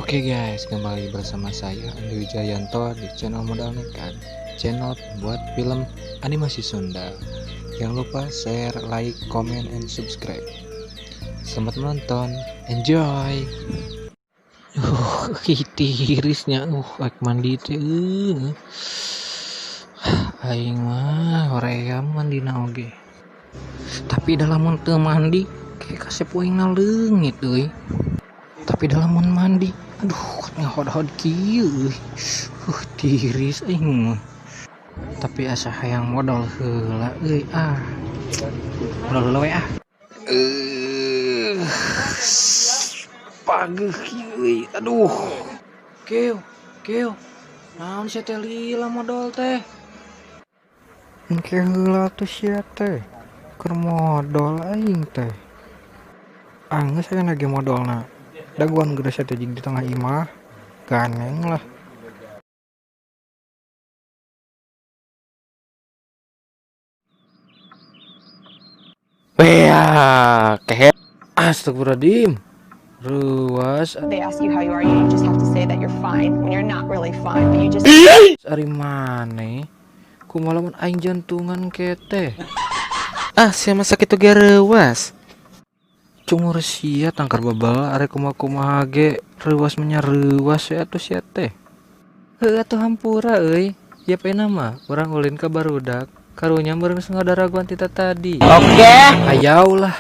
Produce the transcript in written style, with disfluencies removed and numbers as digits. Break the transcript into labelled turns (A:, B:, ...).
A: Oke guys, kembali bersama saya Andi Wijayanto di channel Modal Nekat, channel pembuat film animasi Sunda. Jangan lupa share, like, comment, and subscribe. Selamat menonton, enjoy! Tirisnya, aik mandi teh. Aing mah hoream mandina oge. Tapi dalam teu mandi, kayak kasep aing leungit euy. Tapi dalam mandi, aduh, ngahod-hod kieu euy. Tiris aing mah. Tapi asa hayang modol heula euy ah. Modol heula we ah. Pageuh kieu euy. Aduh. Kieu, kieu. Naon sia teh lila modol teh? Engke heula tuh sia teh. Keur modol aing teh. Anggeus aya lagi modolna. Dagoan geus teh di tengah imah. Ganeng lah. Wea, kehe. Astagfirullahaladzim. Ruas.
B: They ask you how you are, you just have to say that you're fine when you're not really fine, but you just
A: Ari maneh. Kumaha lamun aing jantungan kete.
C: Ah, sia masa kitu ge reuwas.
A: Cungur sia tangkar babal are kumaha-kumaha ge reuwas mah nya reuwas we atuh sia teh. Heuh atuh hampura euy. Yep enak mah urang ulin ka barudak. Karunya meureun geus ngadaraguan ti tadi.
C: Oke.
A: Hayau lah.